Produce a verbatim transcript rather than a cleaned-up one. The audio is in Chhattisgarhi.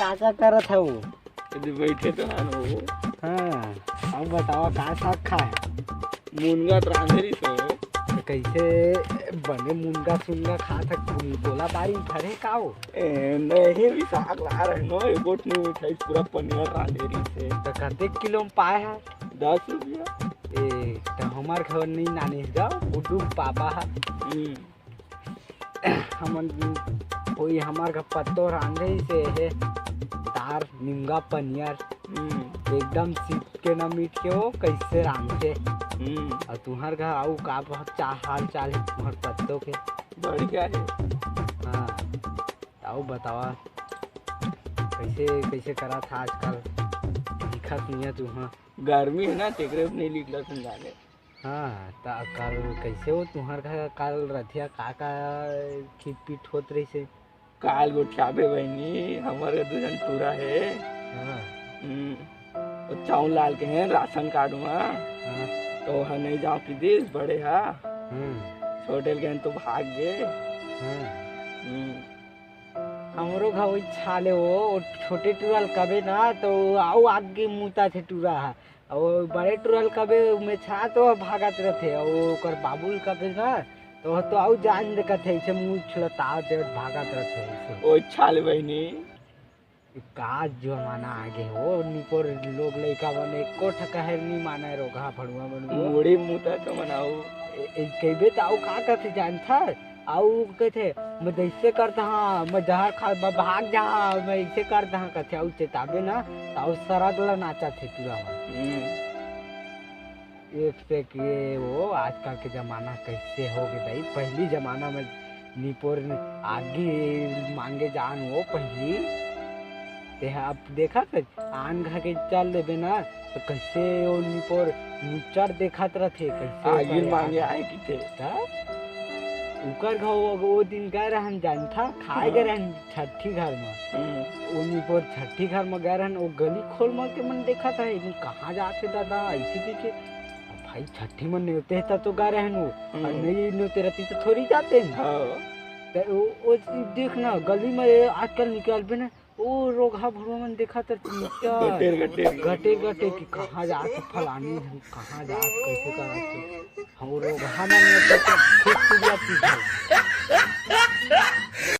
आशा करत हूँ। यदि बैठे तो हन हो। हाँ, अब बतावा का साग खाए? मुनगा तो रांधे रहिस हो। तो कैसे बने मुनगा सुनगा खात हक? गोला बारी में फरे का हो? ए, नहीं भी साग ला रहे नो, एगो ठो नहीं मिठाई पूरा पनियर रांधे रहिस हे। तो कतेक किलो में पाए है? दस रुपया। ए, तो हमार घर नहीं नानी गा, गुड्डू पापा है। हम्म। हमन कोई हमार घर पत्तो रांधे से हे दार निमगा पनियर। हम्म। एकदम सीख के न मीठ के वो कैसे रांधे। हम्म। और तुम्हार घर आऊ का बहुत चा-, हाल चाल है तुम्हार पत्तो के? बढ़िया है। हाँ, आऊ बतावा कैसे, कैसे करा था आजकल? दिखत नहीं है तुहा। गर्मी है ना, तेकरे नहीं निकलत हूँ जाने। हाँ, त काल कैसे हो तुम्हार घर? काल रथिया का का खिटपिट होत रहिसे? काल गोठियाबे बहिनी, हमर घर दू झन टूरा हे। हाँ। हम्म, वो चाउर लाल के हैं राशन कार्ड में। हाँ। तो वहाँ नहीं जाओ कि दिस बड़े हा। हम्म। छोटे के हैं तो भाग गए। हाँ। हम्म। हमरो घर वही छाले हो, वो छोटे टूरा ल कबे ना तो आऊ आगे मुता थे टूरा हा। अउ बड़े टुरा ल कबे में छा तो भागत रथे, अउ ओकर बाबू ल कबे ना तो, तो अउ जान दे कथे, ऐसे मुंह छुलताव देवत भागत रथे ऐसे। ओ छाल बहिनी। का जमाना आगे हो, निपोर लोग लइका मन एको ठका हेर नी माने, रोगहा भड़ुआ मन वो। मुड़ी मुता तो मनाऊ। ए, ए, कहिबे त अउ का कथे जानथा? अउ कथे, "मैं जैसे करता हाँ, मैं जहर खा, मैं भाग जा, मैं ऐसे करता हाँ," कथे, अउ चेताबे ना, त अउ सरग ला नाचा थे पूरा मन। हम्म। एक से के वो आजकल के जमाना कैसे हो गए भाई। पहली जमाना में निपोर आगी मांगे जान वो पहली। ते अब देखा थे, आन घर के चल देबे ना, तो कैसे वो निपोर निचर देखत रथे, कैसे आगी ओकर मांगे आगे आए की थे। त ओकर घर वो, वो दिन गए रहन जानथा, खाए गए हाँ। रहन छठी घर में। हम्म। वो निपोर छठी घर में गए रहन, वो गली खोल मार के मन देखत हे, "ये कहाँ जात हे दादा?" ऐसे कह के। अब भाई छठी में नेवते हे तब तो गए रहन वो, हम्म। और नहीं नेवते रहती तो थोड़ी जाते हैं। हाँ। त वो, वो देख ना, गली में आजकल निकलबे ना, ओ रोगहा भड़ुआ मन देखा त गटेर, गटेर। गटेर, गटेर कि कहाँ जात हे फलानी, कहाँ जात, कैसे करत हे। हम रोगहा मन में तो खूब चिड़िया चीज है।